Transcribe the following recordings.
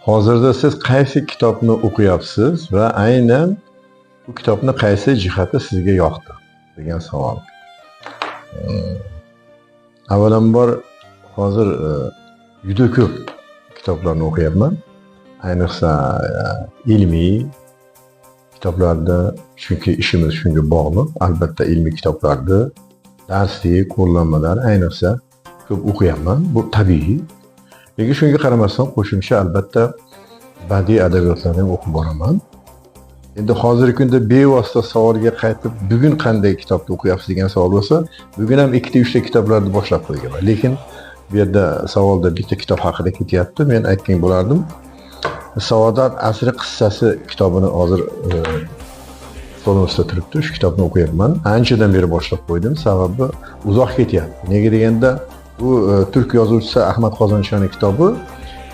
Hozirda siz qaysi kitobni o'qiyapsiz va aynan bu kitobni qaysi jihati sizga yoqdi degan savol. Avvalambor hozir juda ko'p kitoblarni o'qiyapman. Ayniqsa ilmiy kitoblarda, chunki ishimiz shunga bog'liq. Albatta ilmiy kitoblarni, darslik, qo'llanmalar ayniqsa ko'p o'qiyapman. Bu tabiiy. Lekin shunga qaramasdan qo'shimcha albatta badiiy adabiyotlarni ham o'qib boraman. Endi hozirgi kunda bevosita savolga qaytib, bugun qanday kitobni o'qiyapsiz degan savol bo'lsa, bugun ham ikkita, uchta kitoblarni boshlab qo'yganman. Lekin bu yerda savolda bitta kitob haqida ketyapti. Men aytgan bo'lardim. Saodat asri qissasi kitobini hozir stolimizda turibdi. Shu kitobni o'qiyapman. Anchadan beri boshlab qo'ydim. Sababi uzoq ketyapti. Nega deganda bu turk yozuvchisi Ahmad Qozonchoning kitobi.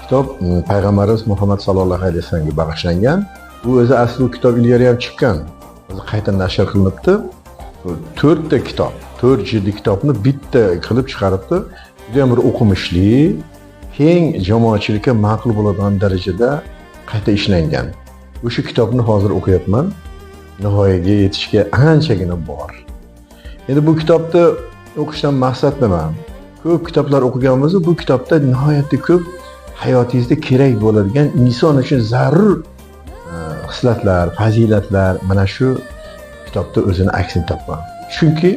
Kitob payg'ambarimiz Muhammad sallallohu alayhi vasallamga bag'ishlangan. Bu o'zi asli bu kitob ilgari ham chiqqan. O'zi qayta nashr qilinibdi. 4 ta kitob, 4 jildli kitobni bitta qilib chiqaribdi. Juda ham bir o'qimishli, keng jamoatchilikka ma'qul bo'ladigan darajada qayta ishlangan. O'sha kitobni hozir o'qiyapman. Nihoyaga yetishga anchagina bor. Endi bu kitobni o'qishdan maqsad nima? Ko'p kitoblar o'qiganmiz, bu kitobda nihoyatda ko'p hayotingizda kerak bo'ladigan, inson uchun zarur xislatlar, fazilatlar mana shu kitobda o'zini aksini topgan. Chunki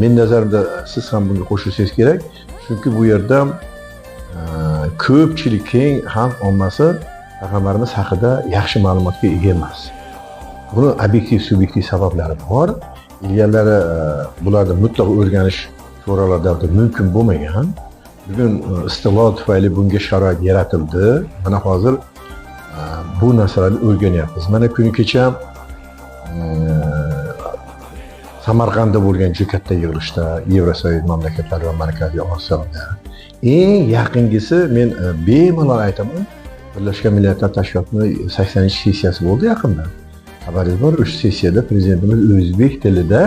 men nazarimda siz ham bunga qo'shilsangiz kerak. Chunki bu yerda ko'pchilik, keng xalq ommasi payg'ambarimiz haqida yaxshi ma'lumotga ega emas. Buni obyektiv, subyektiv sabablari bor. Ilgarilari bularni mutlaq o'rganish choralar davrida mumkin bo'lmagan. Bugun istiqlol tufayli bunga sharoit yaratildi. Mana hozir bu narsalarni o'rganyapmiz. Mana kuni kecha Samarqandda bo'lgan juda katta yig'ilishda Yevrosoyuz mamlakatlari va Markaziy Osiyoda eng yaqingisi, men bemalol aytaman, Birlashgan Millatlar Tashkilotining 80-sessiyasi bo'ldi yaqinda. Xabaringiz bor, o'sha sessiyada prezidentimiz o'zbek tilida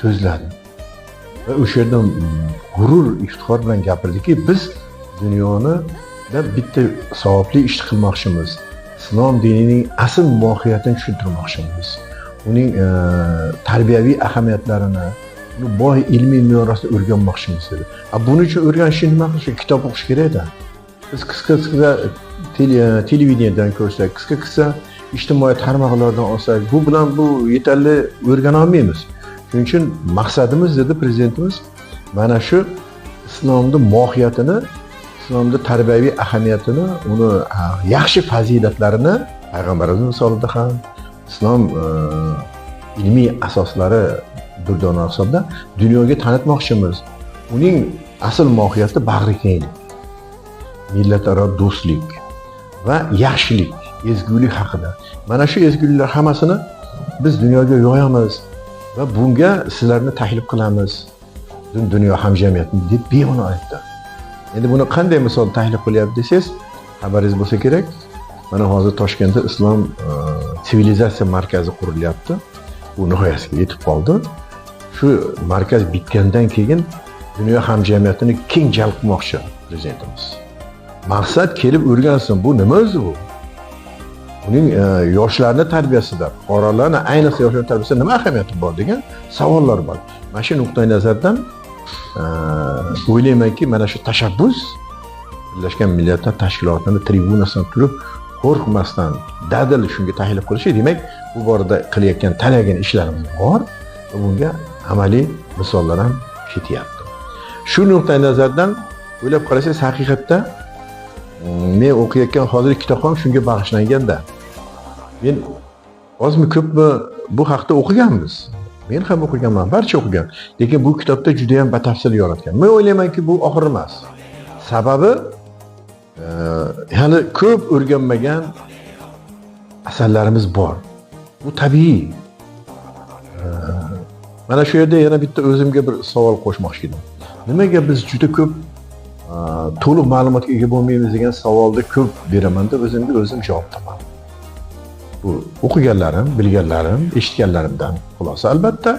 so'zladi. Va o'sha yerda g'urur, iftixor bilan gapirdiki, biz dunyoni bitta savobli ish qilmoqchimiz. Islom dinining asl mohiyatini tushuntirmoqchimiz. Uning tarbiyaviy ahamiyatlarini, uni boy ilmiy merosini o'rganmoqchimiz dedi. Buning uchun o'rganish nima qilish? Kitob o'qish kerak-da. Biz qisqa-qisqa televideniyadan ko'rsak, qisqa-qisqa ijtimoiy tarmoqlardan olsak, bu bilan bu yetarli o'rgana olmaymiz. Shuning uchun maqsadimiz, dedi prezidentimiz, mana shu islomning mohiyatini, islomning tarbiyaviy ahamiyatini, uni yaxshi fazilatlarini payg'ambarimiz misolida ham, islom ilmiy asoslari durdona hisobda dunyoga tanitmoqchimiz. Uning asl mohiyati bag'rikenglik, millataro do'stlik va yaxshilik, ezgulik haqida. Mana shu ezguliklar hammasini biz dunyoga yoyamiz va bunga sizlarni taklif qilamiz. Dunyo hamjamiyatini deb bemalol aytdi. Endi buni qanday misol taklif qilyapti desangiz, xabaringiz bo'lsa kerak. Mana hozir Toshkentda Islom sivilizatsiya markazi qurilyapti. Bu nihoyasiga yetib qoldi. Shu markaz bitgandan keyin dunyo hamjamiyatini keng jalb qilmoqchi prezidentimiz. Maqsad kelib o'rgansin, bu nima o'zi bu? Uning yoshlarni tarbiyasida, fuqarolarni, ayniqsa yoshlarning tarbiyasida nima ahamiyati bor degan savollar bor. Mana shu nuqtai nazardan o'ylaymanki, mana shu tashabbus Birlashgan Millatlar Tashkilotini tribunasidan turib, qo'rqmasdan dadil shunga taklif qilishi, demak, bu borada qilayotgan talaygina ishlarimiz bor va bunga amaliy misollar ham ketyapti. Shu nuqtai nazardan o'ylab qarasangiz, haqiqatda men o'qiyotgan hozirgi kitob ham shunga bag'ishlanganda. Men ozmi ko'pmi bu haqda o'qiganmiz. Men ham o'qiganman, barcha o'qigan. Lekin bu kitobda juda ham batafsil yoritgan. Men o'ylaymanki, bu oxiri emas. Sababi hali ko'p o'rganmagan asarlarimiz bor. Bu tabiiy. Mana shu yerda yana bitta o'zimga bir savol qo'shmoqchi edim. Nimaga biz juda ko'p to'liq ma'lumotga ega bo'lmaymiz degan savolni ko'p beraman-da, o'zimga o'zim javob topaman. Bu o'qiganlarim, bilganlarim, eshitganlarimdan xulosa. Albatta,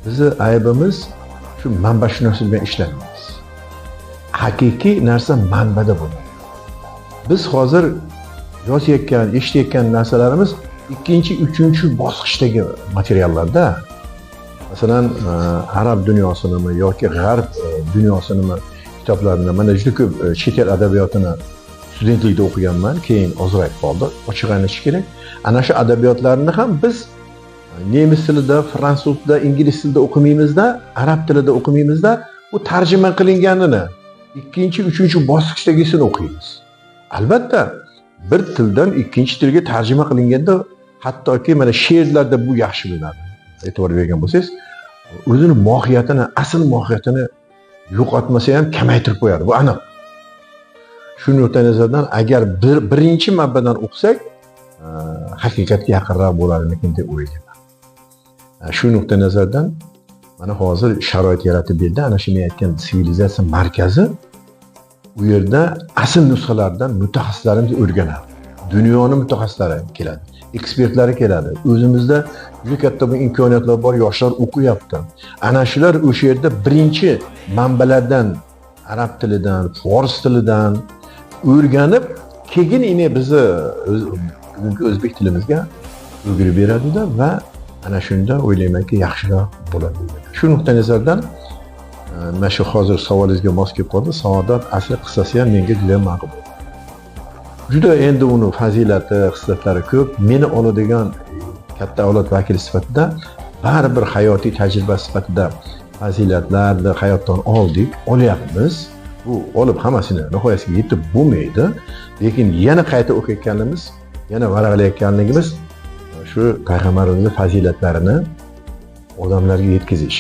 bizni aybimiz shu manbashunoslik bilan ishlamaymiz. Haqiqiy narsa manbada bo'ladi. Biz hozir yozayotgan, eshitayotgan narsalarimiz ikkinchi, uchinchi bosqichdagi materiallarda. Masalan, arab dunyosinimi yoki g'arb dunyosinimi kitoblarini, mana juda ko'p chet el adabiyotini studentlikda o'qiganman, keyin ozroq qoldi, ochiq aytish kerak. Ana shu adabiyotlarni ham biz nemis tilida, fransuz tilida, ingliz tilida o'qimaymizda, arab tilida o'qimaymizda, u tarjima qilinganini ikkinchi, uchinchi bosqichdagisini o'qiymiz. Albatta, bir tildan ikkinchi tilga tarjima qilinganda, hattoki mana she'rlarda bu yaxshi bilinadi. E'tibor bergan bo'lsangiz, o'zini mohiyatini, asl mohiyatini yo'qotmasa ham kamaytirib qo'yadi. Bu aniq. Shu nuqtai nazardan agar birinchi manbadan o'qisak, haqiqatga yaqinroq bo'larmikin deb o'ylayman. Shu nuqtai nazardan mana hozir sharoit yaratib berdi. Ana shu men aytgan sivilizatsiya markazi, u yerda asl nusxalardan mutaxassislarimiz o'rganadi. Dunyoni mutaxassislari keladi, ekspertlari keladi. O'zimizda juda katta bir imkoniyatlar bor, yoshlar o'qiyapti. Ana shular o'sha yerda birinchi manbalardan, arab tilidan, fors tilidan o'rganib, keyin ini bizni bugungi o'zbek tilimizga o'girib beradida va ana shunda o'ylaymanki yaxshiroq bo'ladi. Shu nuqtai nazardan mana shu hozir savolingizga mos kelib qoldi. Saodat asri qissasi ham menga juda ma'qul bo'ldi. Juda endi uni fazilati, xislatlari ko'p. Meni oladigan katta avlod vakili sifatida baribir hayotiy tajriba sifatida fazilatlarni hayotdan oldik, olyapmiz. Bu olib hammasini nihoyasiga yetib bo'lmaydi. Lekin yana qayta o'qiyotganimiz, yana varaqlayotganligimiz shu payg'ambarimizning fazilatlarini odamlarga yetkazish.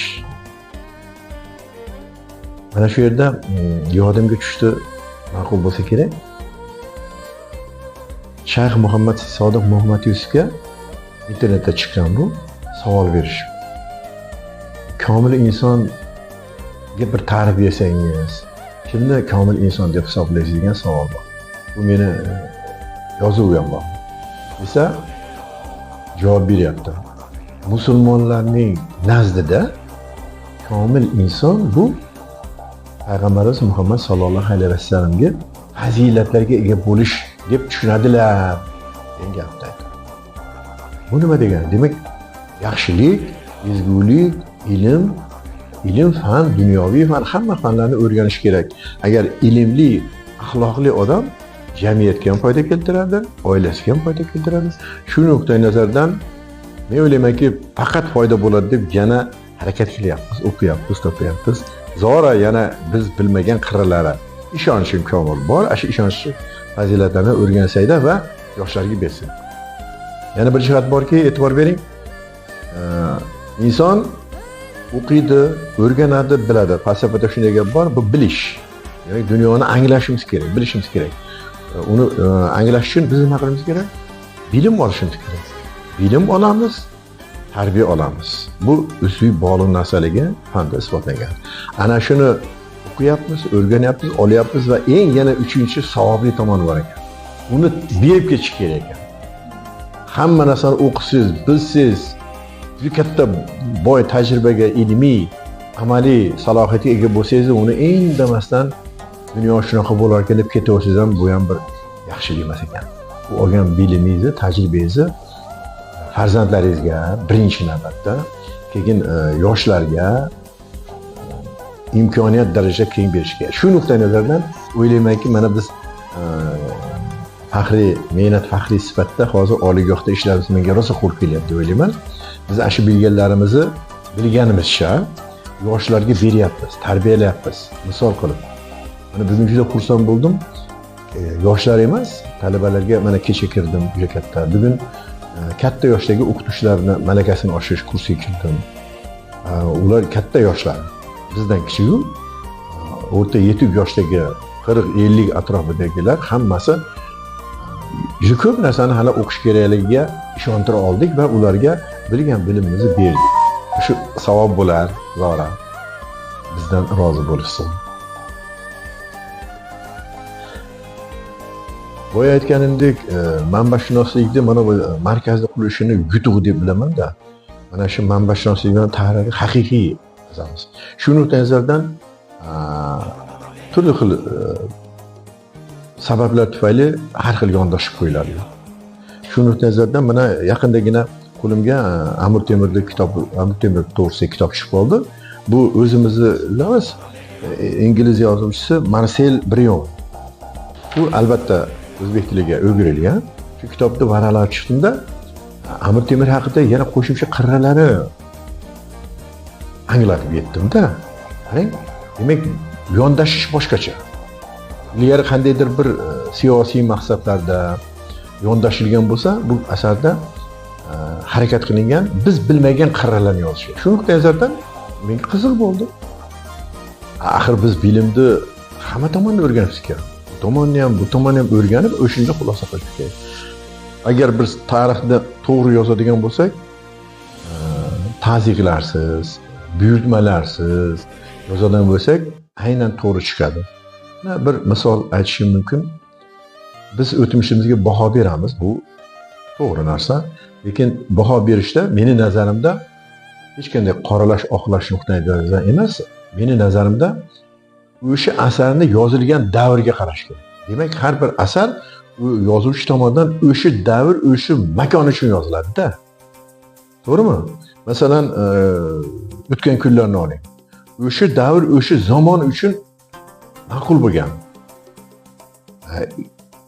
Mana shu yerda yodimga tushdi, ma'qul bo'lsa kerak. Shayx Muhammad Sodiq Muhammad Yusufga internetda chiqqan bu savol berish. Komil insonga bir ta'rif bersangiz, kimni komil inson deb hisoblaysiz degan savol bor. Bu meni yozuvim ham bor. Desa javob beryapti. Musulmonlarning nazdida komil inson bu Payg'ambarimiz Muhammad sallallohu alayhi vasallamga fazilatlarga ega bo'lish deb tushunadilar degan gapni aytdi. Bu nima degani? Demak, yaxshilik, ezgulik, ilm, ilm fan, dunyoviy fan, hamma fanlarni o'rganish kerak. Agar ilmli, axloqli odam jamiyatga ham foyda keltiradi, oilasiga ham foyda keltiradi. Shu nuqtai nazardan men o'ylaymanki, faqat foyda bo'ladi deb yana harakat qilyapmiz, o'qiyapmiz, topyapmiz. Zora yana biz bilmagan qirralari ishonchim komil bor. Ana shu ishonchli fazilatlarni o'rgansakda va yoshlarga bersin. Yana bir jihat borki, e'tibor bering. Inson o'qiydi, o'rganadi, biladi. Falsafada shunday gap bor, bu bilish. Demak, dunyoni anglashimiz kerak, bilishimiz kerak. Uni anglash uchun biz nima qilishimiz kerak? Bilim olishimiz kerak. Bilim olamiz, tarbiya olamiz. Bu uzviy bog'liq narsaligi fanda isbotlangan. Ana shuni o'qiyapmiz, o'rganyapmiz, olyapmiz va eng yana uchinchi savobli tomoni bor ekan. Uni berib ketish kerak ekan. Hamma narsani o'qisangiz, bilsangiz, juda katta boy tajribaga, ilmiy, amaliy salohiyatga ega bo'lsangiz, uni indamasdan dunyo shunaqa bo'lar ekan deb ketaversangiz ham bu ham bir yaxshilik emas ekan. Bu olgan bilimingizni, tajribangizni farzandlaringizga birinchi navbatda, keyin yoshlarga imkoniyat darajada keng berish kerak. Shu nuqtai nazardan o'ylaymanki, mana biz faxriy, mehnat faxriy sifatida hozir oliygohda ishlarimiz menga rosa qo'l kelyapti deb o'ylayman. Biz ana shu bilganlarimizni bilganimizcha yoshlarga beryapmiz, tarbiyalayapmiz. Misol qilib, mana bugun juda xursand bo'ldim. Yoshlar emas, talabalarga mana kecha kirdim juda katta. Bugun katta yoshdagi o'qituvchilarni malakasini oshirish kursiga kirdim. Ular katta yoshlar, bizdan kichik-ku, o'rta yetuk yoshdagi 40-50 atrofidagilar hammasi juda ko'p narsani hali o'qish kerakligiga ishontira oldik va ularga bilgan bilimimizni berdik. Shu savob bo'lar, zora bizdan rozi bo'lishsin. Boya aytganimdek, manbashunoslikni mana bu markazni qurilishini yutug'i deb bilaman-da. Mana shu manbashunoslik bilan tarixi haqiqiy qilamiz. Shu nuqtai nazardan turli xil sabablar tufayli har xil yondashib qo'yiladi. Shu nuqtai nazardan mana yaqindagina qo'limga Amir Temurni kitobi, Amir Temur to'g'risida kitob tushib qoldi. Bu o'zimizni emas, ingliz yozuvchisi Marsel Brion. Bu albatta o'zbek tiliga o'girilgan. Shu kitobni varaqlab chiqdimda, Amir Temur haqida yana qo'shimcha qirralari anglatib yetdim-da. Qarang, demak, yondashish boshqacha. Ilgari qandaydir bir siyosiy maqsadlarda yondashilgan bo'lsa, bu asarda harakat qilingan, biz bilmagan qirralarni yozishga. Shu nuqtai nazardan menga qiziq bo'ldi. Axir biz bilimni hamma tomonni o'rganishimiz kerak. Bu tomonni ham, bu tomonni ham o'rganib, o'shanga xulosa qilish kerak. Agar biz tarixni to'g'ri yozadigan bo'lsak, tazyiqlarsiz, buyurtmalarsiz yozadigan bo'lsak, aynan to'g'ri chiqadi. Bir misol aytishim mumkin. Biz o'tmishimizga baho beramiz, bu to'g'ri narsa. Lekin baho berishda meni nazarimda hech qanday qoralash, oqlash nuqtai nazaridan emas, meni nazarimda o'sha asarni yozilgan davrga qarash kerak. Demak, har bir asar u yozuvchi tomonidan o'sha davr, o'sha makon uchun yoziladi-da. To'g'rimi? Masalan, o'tgan kunlarni oling. O'sha davr, o'sha zamon uchun ma'qul bo'lgan.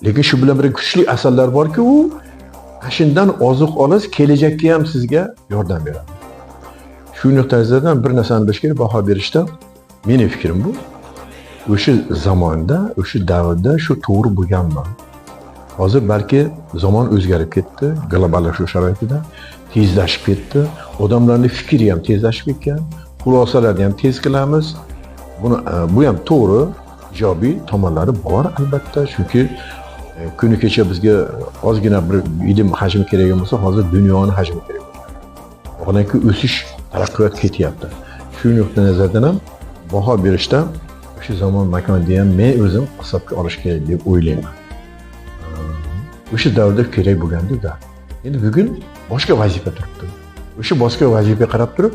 Lekin shu bilan birga kuchli asarlar borki, u shundan oziq olasiz, kelajakka ham sizga yordam beradi. Shu nuqtai nazardan bir narsani bilish kerak, baho berishda meni fikrim bu. O'sha zamonda, o'sha davrda shu to'g'ri bo'lganmi? Hozir balki zamon o'zgarib ketdi, globallashuv sharoitida tezlashib ketdi, odamlarning fikri ham tezlashib ketgan, xulosalarni ham tez qilamiz. Buni bu ham to'g'ri, ijobiy tomonlari bor albatta, chunki kuni kecha bizga ozgina bir ilm hajmi kerak bo'lsa, hozir dunyoni hajmi kerak bo'ladi. Vaholanki o'sish, taraqqiyot ketyapti. Shu nuqtai nazardan ham baho berishda o'sha zamon makonni ham men o'zim hisobga olish kerak deb o'ylayman. O'sha davrda kerak bo'lganda-da. Endi bugun boshqa vazifa turibdi. O'sha boshqa vazifaga qarab turib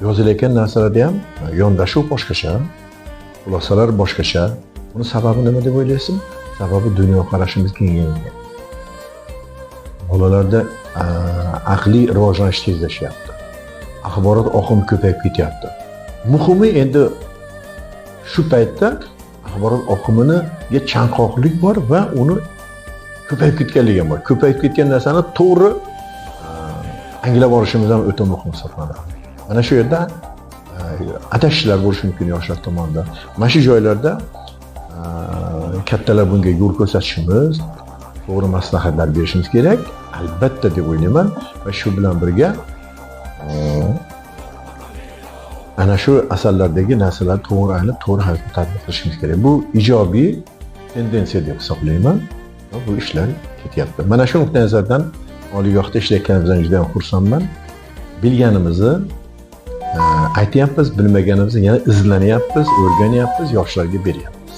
yozilayotgan narsalarda ham yondashuv boshqacha, xulosalar boshqacha. Buni sababi nima deb o'ylaysiz? Sababi dunyoqarashimiz kengaygan. Bolalarda aqliy rivojlanish tezlashyapti. Axborot oqimi ko'payib ketyapti. Muhimi endi shu paytda axborot oqimiga chanqoqlik bor va uni ko'payib ketganligi ham bor. Ko'payib ketgan narsani to'g'ri anglab olishimiz ham o'ta muhim hisoblanadi. Mana shu yerda adashishlar bo'lishi mumkin yoshlar tomonidan. Mana shu joylarda kattalar bunga yo'l ko'rsatishimiz, to'g'ri maslahatlar berishimiz kerak, albatta deb o'ylayman. Va shu bilan birga ana shu asarlardagi narsalarni to'g'ri anglab, to'g'ri hayotga tatbiq qilishimiz kerak. Bu ijobiy tendensiya deb hisoblayman va bu ishlar ketyapti. Mana shu nuqtai nazardan oliygohda ishlayotganimizdan juda ham xursandman. Bilganimizni aytyapmiz, bilmaganimizni yana izlanyapmiz, o'rganyapmiz, yoshlarga beryapmiz.